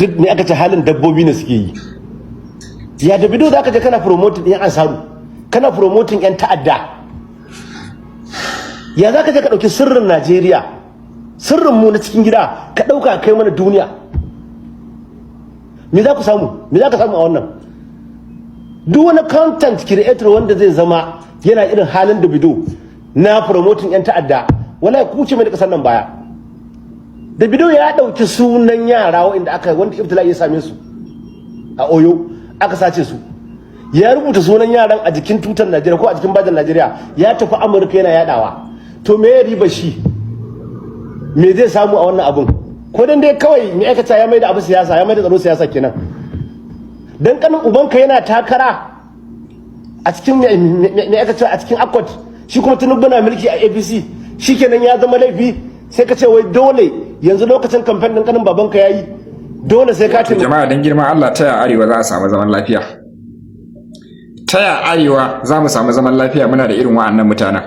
Duk me aka ce halin dabbobi ne suke yi. Ya Davido za ka je kana promoting yan Ansaru, kana promoting yan ta'adda? Ya za ka je ka ɗauki sirrin Najeriya, sirrin mu na cikin gida, ka ɗauka kai mana duniya? Me za ku samu? Me za ka samu a wannan? Duk wani content creator wanda zai zama yana irin halin Davido na promoting yan ta'adda, wallahi ku ce mai da kasar nan baya. Davido ya ɗauki sunan yara wanda aka wanda ibtila'i ya same su a Oyo, aka sace su. Ya rubuta sunan yaran a jikin tutar Najeriya ko a jikin bajin Najeriya, ya tafi Amurka yana yadawa. To me ya riba shi? Me zai samu a wannan abun? Ko dan dai kawai me aka ya mai da abu siyasa, ya mai da tsaro siyasa kenan. Dan kanin ubanka yana takara a cikin me aka ce a cikin Accord, shi kuma Tinubu na mulki a APC, shikenan ya zama laifi. Sai ka ce wai dole yanzu lokacin kamfen din kanin babanka yayi, dole sai ka Wato jama'a, dan girman Allah, taya arewa za a samu zaman lafiya? Taya arewa za mu samu zaman lafiya muna da irin wa'annan mutanen?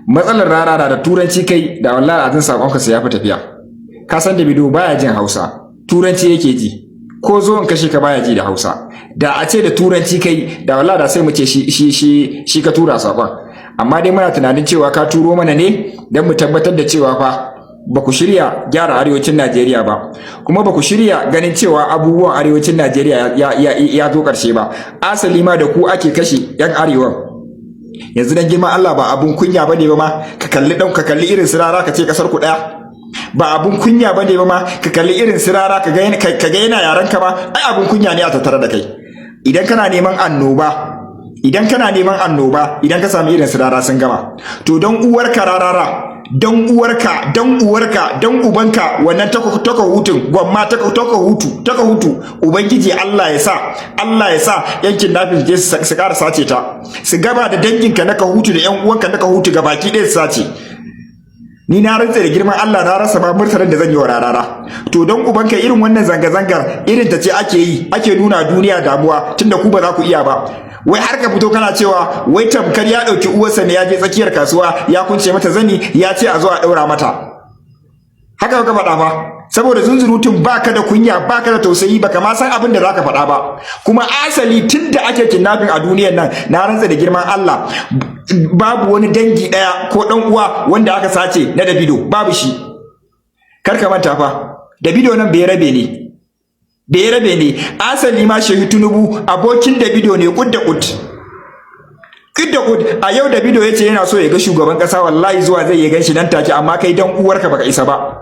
Matsalar Rarara, da turanci kai da wallahi azin sakonka sai ya fi tafiya. Ka san Davido baya jin Hausa, turanci yake ji. Ko zo in kashe ka baya ji da Hausa. Da a ce da turanci kai da wallahi da sai mu ce shi shi shi shi ka tura sakon. Amma dai muna tunanin cewa ka turo mana ne don mu tabbatar da cewa fa ba ku shirya gyara arewacin Najeriya ba, kuma ba ku shirya ganin cewa abubuwan arewacin Najeriya ya zo ƙarshe ba. Asali ma da ku ake kashe 'yan arewan. Yanzu dan girman Allah, ba abun kunya bane ba ma ka kalli dan ka kalli irin su Rara ka ce kasar ku daya? Ba abun kunya bane ba ma ka kalli irin su Rara ka ga yana yaran ka ba? Ai abun kunya ne a tattare da kai. Idan kana neman annoba, idan kana neman annoba, idan ka sami irin su Rara sun gama. To don uwarka Rarara, don uwarka, don uwarka, don ubanka, wannan taka hutun gwamma taka hutu, taka hutu. Ubangiji Allah ya sa, Allah ya sa yankin nafin je su ƙara sace ta, su gaba da danginka na hutu da yan uwanka na hutu ga baki ɗaya su sace. Ni na rantse da girman Allah, na rasa ma murtalan da zan yi wa Rarara. To don ubanka, irin wannan zanga-zangar irin ta ce ake yi, ake nuna duniya damuwa, tunda ku ba za ku iya ba. Wai har ka fito kana cewa wai tamkar ya ɗauki uwarsa ne ya je tsakiyar kasuwa ya kunce mata zani, ya ce a zo a ɗaura mata. Haka ka faɗa fa, saboda zunzurutun baka da kunya, baka da tausayi, baka ma san abin da zaka faɗa ba. Kuma asali tun da ake kidnapping a duniyar nan, na rantsa da girman Allah, babu wani dangi ɗaya ko ɗan uwa wanda aka sace na Davido, babu shi. Kar ka manta fa, Davido nan bai rabe ne, bai rabe ne. Asali ma Shehu Tinubu abokin Davido ne kud da kud, kud da kud. A yau Davido ya ce yana so ya ga shugaban kasa, wallahi zuwa zai yi ganshi nan take. Amma kai dan uwarka baka isa ba.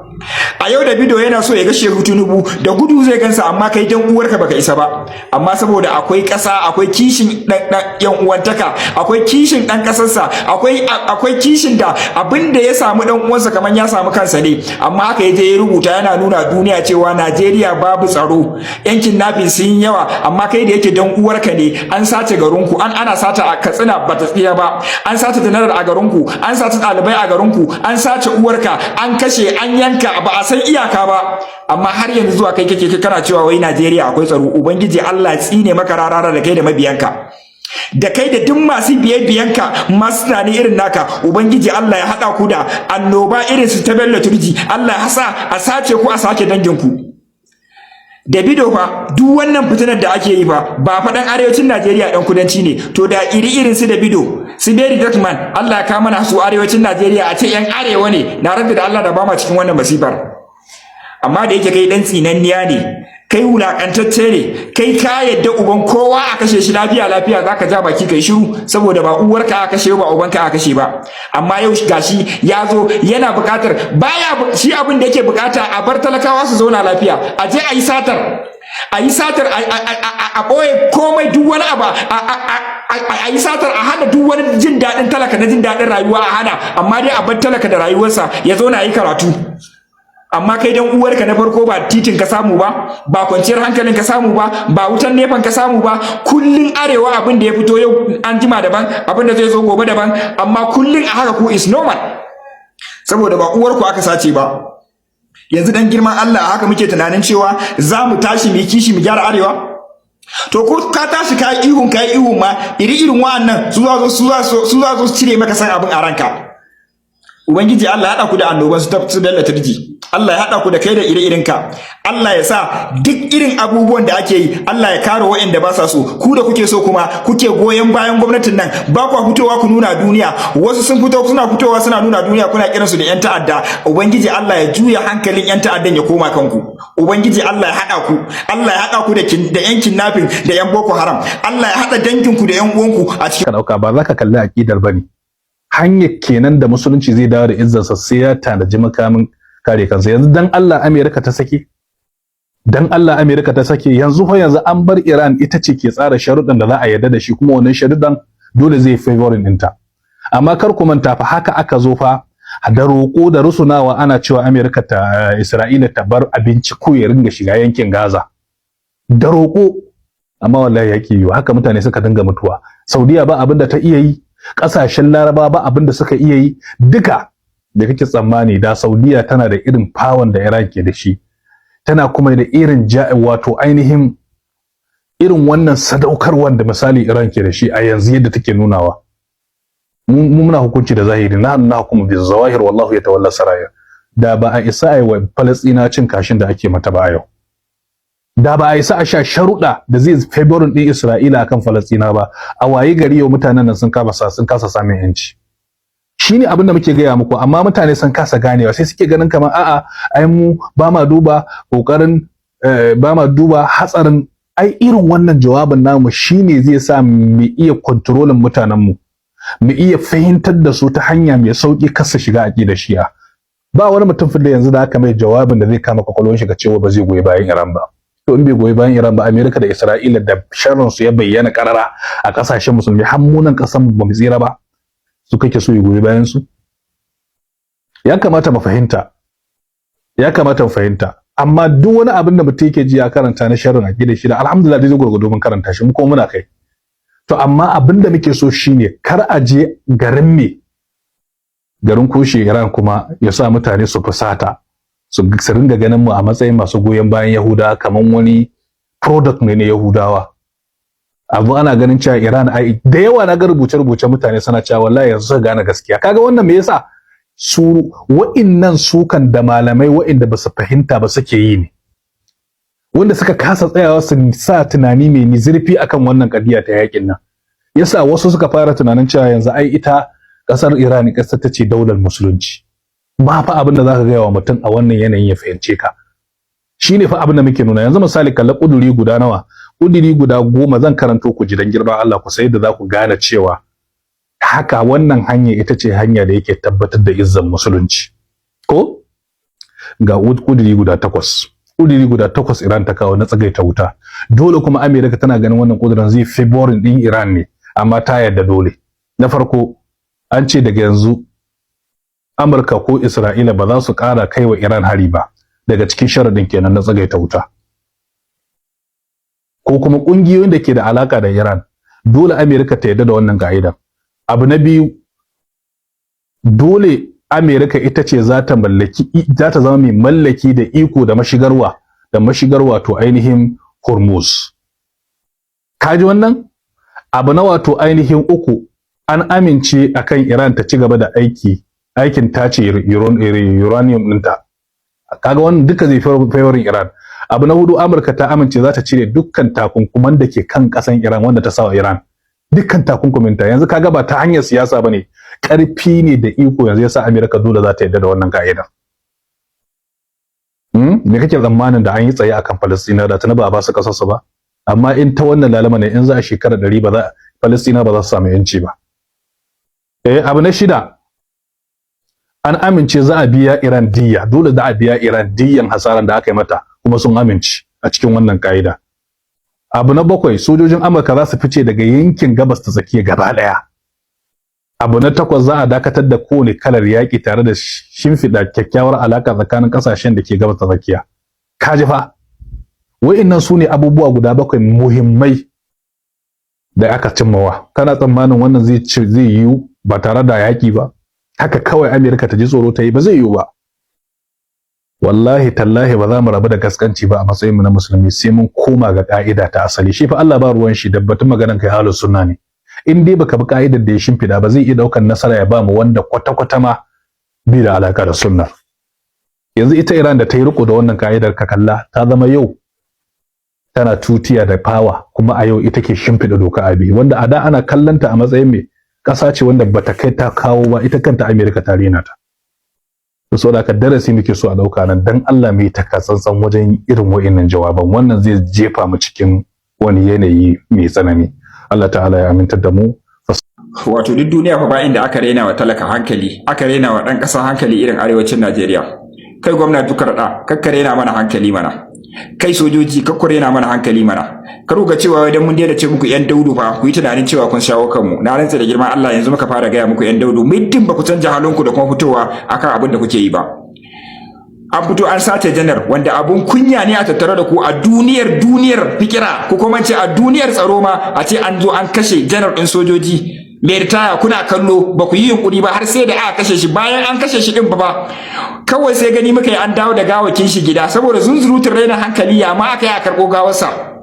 A yau Davido yana so ya ga Shehu Tinubu, da gudu zai gansa, amma kai dan uwarka baka isa ba. Amma saboda akwai ƙasa, akwai kishin dan yan uwantaka, akwai kishin dan ƙasarsa, akwai kishin da abin da ya samu dan uwansa kamar ya samu kansa ne. Amma haka ya je ya rubuta yana nuna duniya cewa Najeriya babu tsaro, yan kidnapping sun yawa. Amma kai da yake dan uwarka ne an sace garinku, ana sata a Katsina bata tsira ba, an sace janaral a garinku, an sace ɗalibai a garinku, an sace uwarka, an kashe, an yanka, ba a san iyaka ba. Amma har yanzu zuwa kai kake kana cewa wai Najeriya akwai tsaro. Ubangiji Allah tsine maka Rarara, da kai da mabiyanka, da kai da duk masu biye biyanka, masu tunani irin naka. Ubangiji Allah ya haɗa ku da annoba irin su ta Bello Turji. Allah ya sa a sace ku, a sake danginku. Davido fa, duk wannan fitinar da ake yi fa, ba fa dan arewacin Najeriya, dan kudanci ne. To da iri irin su Davido, su Very Darkman, Allah ya kawo mana su arewacin Najeriya, a ce yan arewa ne, na rantsa da Allah da ba ma cikin wannan masifar. Amma da yake kai dan tsinanniya ne, kai wulakantacce ne, kai ka yadda uban kowa a kashe shi lafiya lafiya, zaka ja baki kai shiru, saboda ba uwarka aka kashe ba, ubanka aka kashe ba. Amma yau gashi ya zo yana buƙatar baya shi, abin da yake buƙata a bar talakawa su zauna lafiya. A je a yi satar, a yi satar, a ɓoye komai, duk wani abu a yi satar, a hana duk wani jin daɗin talaka na jin daɗin rayuwa a hana, amma dai a bar talaka da rayuwarsa ya zauna yi karatu. Amma kai dan uwarka, na farko ba titin ka samu ba, ba kwanciyar hankalin ka samu ba, ba wutan nefan ka samu ba. Kullun arewa abin da ya fito yau, an jima daban, abin da zai zo gobe daban. Amma kullun a haka ku is normal, saboda ba uwarku aka sace ba. Yanzu dan girman Allah, a haka muke tunanin cewa za mu tashi mu yi kishi mu gyara arewa? To ko ka tashi ka yi ihun, ka yi ihun ma, iri irin wa'annan su za su cire maka san abin a ranka. Ubangiji Allah ya haɗa ku da annoban su Bello Turji. Allah ya haɗa ku da kai da ire-irenka. Allah ya sa duk irin abubuwan da ake yi, Allah ya kare waɗanda ba sa so. Ku da kuke so kuma kuke goyon bayan gwamnatin nan, ba kwa fitowa ku nuna duniya. Wasu sun fito, suna fitowa suna nuna duniya, kuna kiransu da 'yan ta'adda. Ubangiji Allah ya juya hankalin 'yan ta'addan ya koma kanku. Ubangiji Allah ya haɗa ku. Allah ya haɗa ku da 'yan kidnapping da 'yan Boko Haram. Allah ya haɗa danginku da 'yan uwanku a cikin Ka dauka ba za ka kalli aƙidar bane. Hanyar kenan da musulunci zai dawo da izzarsa, sai ya tanaji makamin kare kansa. Yanzu dan Allah Amerika ta sake, dan Allah Amerika ta sake. Yanzu fa yanzu an bar Iran ita ce ke tsara sharuɗan da za a yarda da shi, kuma wannan sharuɗan dole zai favoring ɗinta. Amma kar ku manta fa, haka aka zo fa da roƙo da rusunawa, ana cewa Amerika ta Isra'ila ta bar abinci ko ya ringa shiga yankin Gaza da roƙo, amma wallahi yake yiwu. Haka mutane suka dinga mutuwa. Saudiya ba abin da ta iya yi, ƙasashen Laraba ba abin da suka iya yi duka. Da kake tsammani da Saudiya tana da irin power da Iran ke da shi, tana kuma da irin wato ainihin irin wannan sadaukarwar da misali Iran ke da shi a yanzu yadda take nunawa. Mu muna hukunci da zahiri, na hukumu bi zawahir, wallahu yatawalla sarair. Da ba a isa a yi wa Falastina cin kashin da ake mata ba a yau. Da ba a isa a sha sharuɗa da zai favoring ɗin Isra'ila akan Falastina ba, a waye gari yau mutanen nan sun kasa samun yanci. Shine abin da muke gaya muku, amma mutane sun kasa ganewa, sai suke ganin kamar a'a, ai mu ba ma duba kokarin, ba ma duba hatsarin. Ai irin wannan jawabin namu shine zai sa mu iya controlling mutanen mu, mu iya fahimtar da su ta hanya mai sauki kasa shiga aqidar Shi'a. Ba wani mutum da yanzu da aka mai jawabin da zai kama kwakwalwar shi ga cewa ba zai goyi bayan Iran ba. To in bai goyi bayan Iran ba, Amerika da Isra'ila da sharrin su ya bayyana karara a kasashen musulmi, har mu nan kasan ba mu tsira ba, su kake so ya goyi bayan su? Ya kamata mu fahimta, ya kamata mu fahimta. Amma duk wani abin da mutum yake ji ya karanta na sharrin aqidar shi da, alhamdulillah, dai gurgudu mun karanta shi, mu kuma muna kai. To amma abin da muke so shine kar a je garin me garin kushe Iran kuma ya sa mutane su fusata, su ringa ganin mu a matsayin masu goyon bayan Yahudawa, kaman wani product ne na Yahudawa. Abu ana ganin cewa Iran, ai da yawa na ga rubuce-rubuce, mutane suna cewa wallahi yanzu suka gane gaskiya. Kaga wannan me yasa? Su wa'innan sukan da malamai wa'inda ba su fahimta ba suke yi ne, wanda suka kasa tsayawa su sa tunani mai zurfi akan wannan kadiya ta yakin nan, yasa wasu suka fara tunanin cewa yanzu ai ita kasar Iran kasar ta ce daular musulunci. Ba fa abin da zaka gaya wa mutum a wannan yanayin ya fahimce ka. Shine fa abin da muke nuna yanzu. Misali, kalla kuduri guda nawa, kuduri guda 10 zan karanto ku ji dan girman Allah, ku sai da za ku gane cewa haka wannan hanya ita ce hanya da yake tabbatar da izzan musulunci. Ko ga kuduri guda 8, kuduri guda 8 Iran ta kawo na tsagaita wuta. Dole kuma America tana ganin wannan kudurin zai favoring din Iran ne, amma ta yarda dole. Na farko, an ce daga yanzu Amurka ko Isra'ila ba za su ƙara kai wa Iran hari ba, daga cikin sharadin kenan na tsagaita wuta, ko kuma ƙungiyoyin da ke da alaka da Iran. Dole Amerika ta yarda da wannan ka'ida. Abu na biyu, dole Amerika ita ce za ta mallaki, za ta zama mai mallaki da iko da mashigar wato ainihin Hormuz. Kaji wannan? Abu na wato ainihin uku, an amince akan Iran ta ci gaba da aikin tace uranium ɗinta. Kaga wannan duka zai favoring Iran. Abu na hudu, Amurka ta amince za ta cire dukkan takunkuman da ke kan ƙasan Iran, wanda ta sawa Iran dukkan takunkuminta. Yanzu kaga ba ta hanyar siyasa bane, ƙarfi ne da iko yanzu yasa Amerika dole za ta yarda da wannan ka'ida. Me kake tsammanin da an yi tsaye akan Palestina, da tana ba a ba su kasarsu ba? Amma in ta wannan lalama ne, in za a shekara 100, ba za Palestina ba za su samu yanci ba. Abu na shida, an amince za a biya Iran diyya. Dole za a biya Iran diyyan hasaran da aka yi mata, kuma sun amince a cikin wannan ka'ida. Abu na bakwai, sojojin Amurka za su fice daga yankin Gabas ta Tsakiya gaba daya. Abu na takwas, za a dakatar da kowane kalar yaƙi tare da shimfiɗa kyakkyawar alaƙa tsakanin ƙasashen da ke Gabas ta Tsakiya. Kaji fa, wa'innan su ne abubuwa guda bakwai muhimmai da aka cimmawa. Kana tsammanin wannan zai yiwu ba tare da yaƙi ba? Haka kawai Amerika ta ji tsoro ta yi? Ba zai yiwu ba. Wallahi tallahi ba za mu rabu da gaskanci ba a matsayin mu na musulmi, sai mun koma ga ka'ida ta asali. Shi fa Allah ba ruwan shi da batun maganan kai ahlus sunna ne. In dai baka bi ka'idar da ya shimfida ba, zai iya daukan nasara ya ba mu wanda kwata kwata ma Bi da alaka da sunnar. Yanzu ita Iran da ta yi riko da wannan ka'idar, ka kalla, ta zama yau tana tutiya da power, kuma a yau ita ke shimfiɗa doka a bi, wanda a da ana kallanta a matsayin mai ƙasa ce wanda bata kai ta kawo ba. Ita kanta Amerika ta rena ta. To, saboda haka darasi muke so a ɗauka nan. Dan Allah mu yi taka tsantsan wajen irin wa'innan jawaban. Wannan zai jefa mu cikin wani yanayi mai tsanani. Allah Ta'ala ya amintar da mu. Wato duk duniya fa ba inda aka raina wa talaka hankali, aka raina wa ɗan ƙasa hankali irin arewacin Najeriya. Kai gwamna Tukur Radda, kakka raina mana hankali mana. Kai sojoji, kakku raina mana hankali mana. Kar ku ga cewa idan mun daina ce muku yan daudu fa, ku yi tunanin cewa kun shawo kanmu. Na rantse da girman Allah, yanzu muka fara gaya muku yan daudu, muddin ba ku canja halinku da kuma fitowa akan abin da kuke yi ba. An fito an sace janar, wanda abun kunya ne a tattare da ku a duniyar fikira, ko kuma ce a duniyar tsaro ma, a ce an zo an kashe janar ɗin sojoji mai ritaya, kuna kallo, ba ku yi yunkuri ba har sai da aka kashe shi. Bayan an kashe shi din ba, kawai sai gani muka yi an dawo da gawakin shi gida saboda zunzurutun raina hankali. Ya ma aka yi a karɓo gawarsa?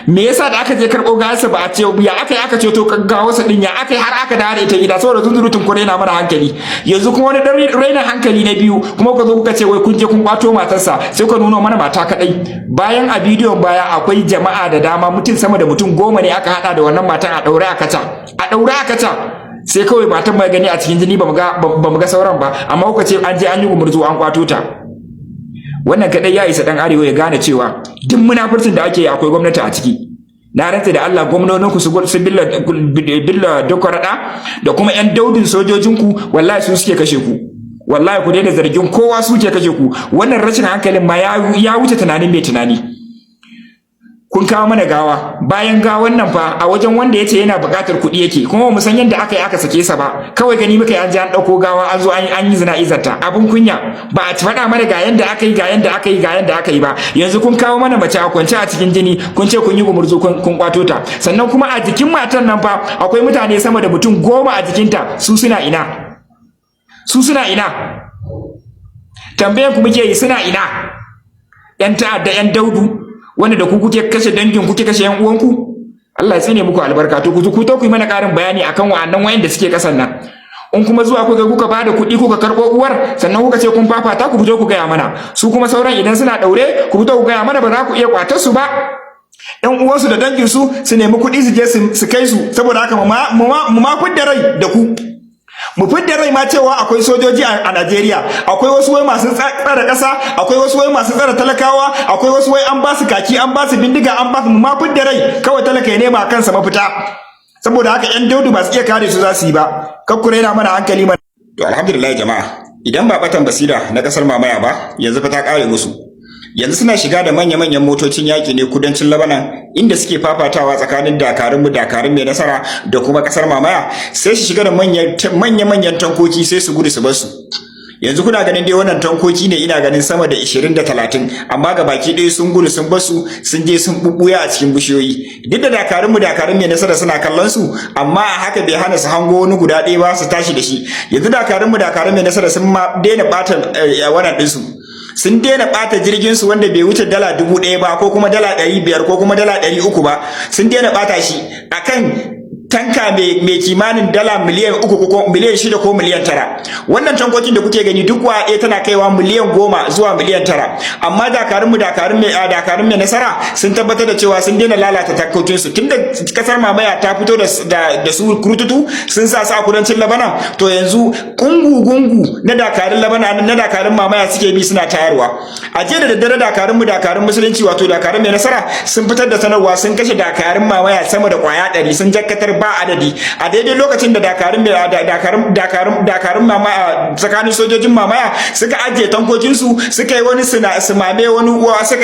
Me yasa da aka je karɓo gawarsa ba a ce ya aka yi aka ceto gawarsa din? Ya aka yi har aka dawo da ita gida? Saboda zunzurutun ku raina mana hankali. Yanzu kuma wani dan raina hankali na biyu kuma, kuka zo kuka ce wai kun je kun kwato matarsa, sai kuka nuna mana mata kadai, bayan a bidiyon baya akwai jama'a da dama, mutum sama da mutum 10 ne aka hada da wannan matan a daure a kaca, a daure a kaca. Sai kawai matan mai gani a cikin jini, ba mu ga sauran ba, amma kuka ce an je an yi gumurzu an kwato ta. Wannan kadai ya isa dan arewa ya gane cewa duk munafurcin da ake yi, akwai gwamnati a ciki. Na rantse da Allah, gwamnonin ku su Bello Bello Dikko Radda da kuma yan daudin sojojin ku, wallahi su suke kashe ku. Wallahi ku daina zargin kowa, su ke kashe ku. Wannan rashin hankalin ma ya wuce tunanin mai tunani. Kun kawo mana gawa, bayan gawan nan fa a wajen wanda yace yana buƙatar kuɗi yake, kuma mu san yadda aka yi aka sake sa ba. Kawai gani muka yi an je an ɗauko gawa, an zo an yi zina'izarta. Abun kunya, ba a faɗa mana ga yanda aka yi, ga yanda aka yi, ga yanda aka yi ba. Yanzu kun kawo mana mace a kwance a cikin jini, kun ce kun yi gumurzu kun kwato ta. Sannan kuma a jikin matan nan fa akwai mutane sama da mutum 10 a jikinta. Su suna ina? Su suna ina? Tambayan ku muke yi, suna ina? Yan ta'adda, yan daudu, wanda da ku kuke kashe dangin, kuke kashe yan uwanku, Allah ya tsine muku albarka. To, ku yi mana ƙarin bayani akan wa'annan wayanda suke kasan nan. In kuma zuwa kuka bada kuɗi kuka karɓo uwar, sannan kuka ce kun fafata, ku fito ku gaya mana su. Kuma sauran idan suna ɗaure, ku fito ku gaya mana. Ba za ku iya kwatar su ba, yan uwansu da danginsu su nemi kuɗi su je su kai su. Saboda haka mu ma fidda rai da ku, mu fidda rai ma cewa akwai sojoji a Najeriya, akwai wasu wai masu tsare ƙasa, akwai wasu wai masu tsare talakawa, akwai wasu wai an ba su kaki, an ba su bindiga, an ba su. Mu ma fidda rai kawai, talaka ya nema kansa mafita. Saboda haka yan daudu ba su iya kare su za su yi ba. Kar ku raina mana hankali mana. To, alhamdulillah jama'a, idan ba batan basira na kasar mamaya ba, yanzu fa ta kare musu. Yanzu suna shiga da manya-manyan motocin yaƙi ne kudancin Labanan, inda suke fafatawa tsakanin dakarunmu, dakarun mai nasara, da kuma kasar mamaya. Sai su shiga da manya-manyan tankoki, sai su gudu su bar su. Yanzu kuna ganin dai wannan tankoki ne, ina ganin sama da 20 da 30, amma ga baki ɗaya sun gudu sun basu, sun je sun bubbuya a cikin bishiyoyi. Duk da dakarunmu, dakarun mai nasara, suna kallon su, amma a haka bai hana su hango wani guda ɗaya ba su tashi da shi. Yanzu dakarunmu, dakarun mai nasara, sun ma daina ɓata wannan ɗinsu, sun daina ɓata jirgin su wanda bai wuce dala 1000 ba, ko kuma dala 500, ko kuma dala 300 ba. Sun daina ɓata shi akan tanka mai kimanin dala miliyan 3 ko miliyan 6 ko miliyan 9. Wannan tankokin da kuke gani, duk wa ɗaya tana kaiwa miliyan 10 zuwa miliyan 9, amma dakarun mu, dakarun mai nasara sun tabbatar da cewa sun daina lalata tankokin su, tunda kasar mamaya ta fito da su kurututu, sun sa su a kudancin Labanan. To, yanzu gungu gungu na dakarun Labanan, na dakarun mamaya suke bi suna tayarwa. A jiya da daddare, dakarun mu, dakarun musulunci, wato dakarun mai nasara, sun fitar da sanarwa sun kashe dakarun mamaya sama da kwaya 100, sun jakkatar ba adadi, a daidai lokacin da dakarun dakarun dakarun dakarun mamaya, tsakanin sojojin mamaya, suka ajiye tankokin su, suka yi wani sumame, wani uwa suka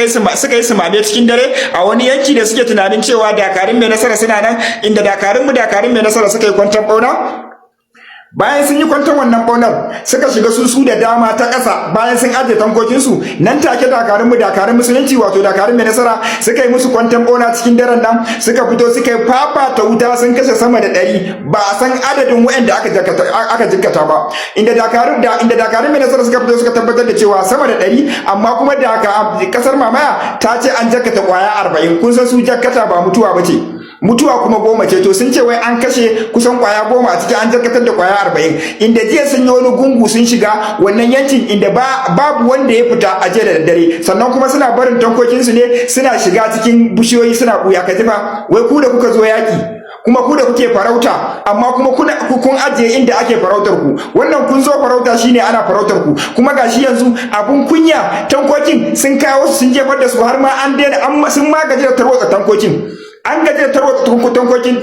yi sumame cikin dare a wani yanki da suke tunanin cewa dakarun mai nasara suna nan, inda dakarun mu, dakarun mai nasara, suka yi kwantan bauna. Bayan sun yi kwanton wannan ɓaunar, suka shiga su da dama ta ƙasa. Bayan sun ajiye tankokinsu, nan take dakarun mu, dakarun musulunci, wato dakarun mai nasara, suka yi musu kwanton ɓauna cikin daren nan. Suka fito suka yi fafata wuta, sun kashe sama da 100, ba a san adadin waɗanda aka jikkata ba, inda dakarun mai nasara suka fito suka tabbatar da cewa sama da 100, amma kuma da kasar mamaya ta ce an jakkata kwaya 40. Kun san su jakkata ba mutuwa ba ce. Mutuwa kuma 10 ce. To, sun ce wai an kashe kusan kwaya 10 a cikin, an jarkatar da kwaya 40, inda jiya sun yi wani gungu sun shiga wannan yankin inda babu wanda ya fita a jiya da daddare. Sannan kuma suna barin tankokinsu ne, suna shiga cikin bishiyoyi suna buya. Ka ji fa, wai ku da kuka zo yaki, kuma ku da kuke farauta, amma kuma kuna kun ajiye inda ake farautar ku. Wannan kun zo farauta shine ana farautar ku. Kuma gashi yanzu abun kunya, tankokin sun kawo su, sun jefar da su, har ma an daina an sun magaji da tarwatsa tankokin. An gaji da tarwatsa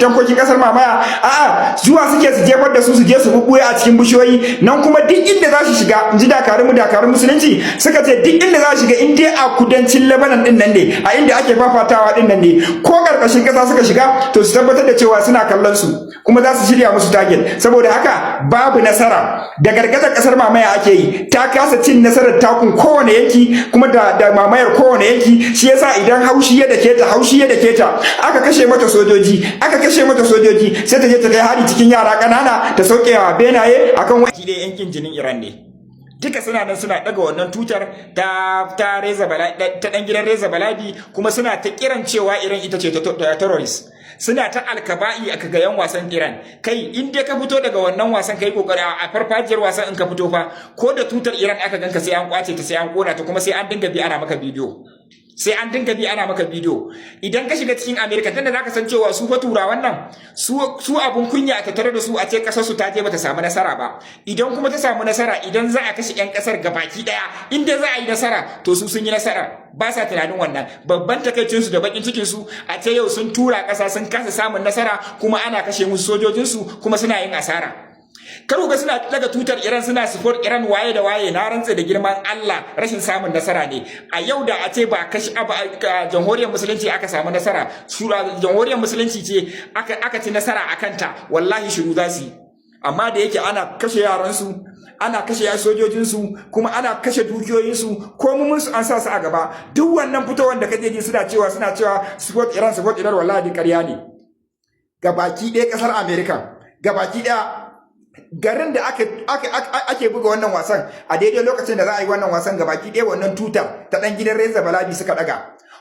tankokin kasar mamaya. A'a, zuwa suke su jefar da su, su je su bubbuye a cikin bishiyoyi nan. Kuma duk inda za su shiga, in ji dakarun mu, dakarun musulunci, suka ce duk inda za su shiga, in dai a kudancin Lebanon din nan ne, a inda ake fafatawa din nan ne, ko karkashin kasa suka shiga, to su tabbatar da cewa suna kallon su, kuma za su shirya musu target. Saboda haka babu nasara da gargazar kasar mamaya ake yi, ta kasa cin nasarar takun kowane yanki kuma da mamayar kowane yanki. Shi yasa idan haushi ya dake ta, haushi ya dake ta, aka kashe mata sojoji, aka kashe mata sojoji, sai ta je ta kai hari cikin yara ƙanana, ta sauke wa benaye akan wani dai yankin jinin Iran ne. Duka suna nan suna daga wannan tutar ta Reza Bala, ta dan gidan Reza Balabi, kuma suna ta kiran cewa Iran ita ce ta terrorist. Suna ta alkaba'i aka ga yan wasan Iran. Kai, in dai ka fito daga wannan wasan, kai kokari a farfajiyar wasan, in ka fito fa ko da tutar Iran aka ganka, sai an kwace ta, sai an kona ta, kuma sai an dinga bi ana maka bidiyo, sai an dinga bi ana maka bidiyo. Idan ka shiga cikin America, tunda zaka san cewa su fa turawan nan su abun kunya a tattare da su a ce kasar su ta je bata samu nasara ba. Idan kuma ta samu nasara, idan za a kashe yan kasar gabaki daya, in dai za a yi nasara, to su sun yi nasara. Ba sa tunanin wannan. Babban takaicin su da bakin cikin su, a ce yau sun tura kasa sun kasa samun nasara, kuma ana kashe musu sojojin su, kuma suna yin asara. Kar ga suna daga tutar Iran, suna support Iran, waye da waye. Na rantse da girman Allah, rashin samun nasara ne. A yau da a ce ba kashi a jamhuriyar musulunci aka samu nasara, jamhuriyar musulunci ce aka ci nasara a kanta, wallahi shiru za su yi. Amma da yake ana kashe yaransu, ana kashe sojojinsu, kuma ana kashe dukiyoyinsu, ko mun su an sa su a gaba, duk wannan fitowar da kake ji suna cewa support Iran, support Iran, wallahi ƙarya ne. Gabaki ɗaya ƙasar America, gabaki ɗaya garin da ake buga wannan wasan, a daidai lokacin da za a yi wannan wasan, gabaki ɗaya wannan tutar ta ɗan gidan Reza Balabi suka ɗaga,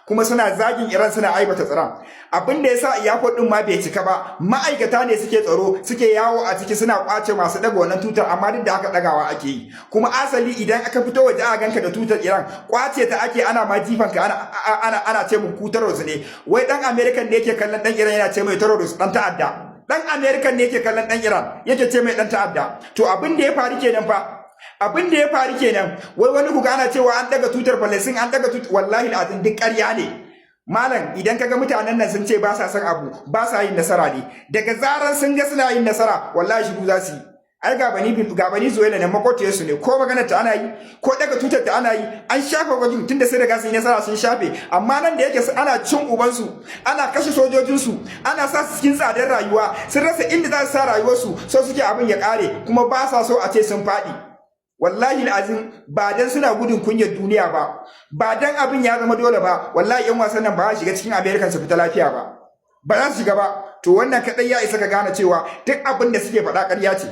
kuma suna zagin Iran, suna aibata tsaron. Abin da yasa airport din ma bai cika ba, ma'aikata ne suke tsaro, suke yawo a ciki suna kwace masu daga wannan tutar. Amma duk da haka dagawa ake yi. Kuma asali idan aka fito waje aka ganka da tutar Iran, kwace ta ake, ana ma jifan ka, ana ce mu ku terrorist ne. Wai dan American ne yake kallon dan Iran yana ce mai terrorist, dan ta'adda. Dan American ne yake kallon dan Iran yake ce mai dan ta'adda. To, abin da ya faru kenan fa, abin da ya faru kenan. Wai wani kuga ana cewa an daga tutar Palestine, an daga tutar, wallahi alazim duk ƙarya ne. Malam, idan kaga mutanen nan sun ce ba sa son abu, ba sa yin nasara ne. Daga zaran sun ga suna yin nasara, wallahi shiru za su yi. Ai ga bani Zuwaila ne, makotiyar su ne, ko maganar ta ana yi, ko daga tutar ta ana yi, an shafe gwajin, tunda sai riga sun yi nasara sun shafe. Amma nan da yake ana cin ubansu, ana kashe sojojinsu, ana sa su cikin tsadar rayuwa, sun rasa inda za su sa rayuwarsu, so suke abin ya kare, kuma ba sa so a ce sun faɗi. Wallahi azim, ba dan suna gudun kunyar duniya ba, ba dan abin ya zama dole ba, wallahi yan wasan nan ba za su shiga cikin America su fita lafiya ba, ba za su shiga ba. To, wannan kadai ya isa ka gane cewa duk abin da suke faɗa ƙarya ce.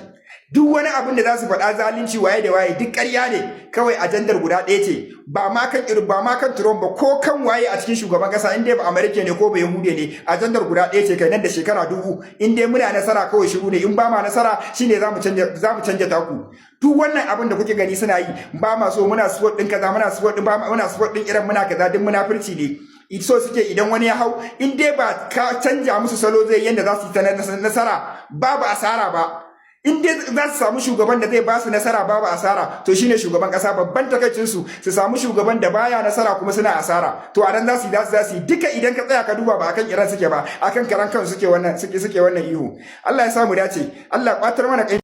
Duk wani abin da za su faɗa, zalunci, waye da waye, duk ƙarya ne. Kawai ajandar guda ɗaya ce, ba ma kan irin, ba ma kan Trump ba, ko kan waye a cikin shugaban ƙasa, in dai ba Amerika ne ko ba Yahude ne, ajandar guda ɗaya ce. Kai, nan da shekara 1000, in dai muna nasara kawai shiru ne, in ba ma nasara shine za mu canja taku. Duk wannan abin da kuke gani suna yi, ba ma so, muna support ɗin kaza, muna support ɗin, ba muna support ɗin irin, muna kaza, duk munafurci ne. So suke idan wani ya hau, in dai ba ka canja musu salo zai yanda za su yi ta nasara babu asara ba, in dai za su samu shugaban da zai ba su nasara babu asara, to shine shugaban kasa. Babban takaicin su, su samu shugaban da baya nasara kuma suna asara. To, a nan za su yi duka. Idan ka tsaya ka duba, ba akan Iran suke ba, akan karan kansu suke wannan ihu. Allah ya samu dace, Allah ya kwatar mana.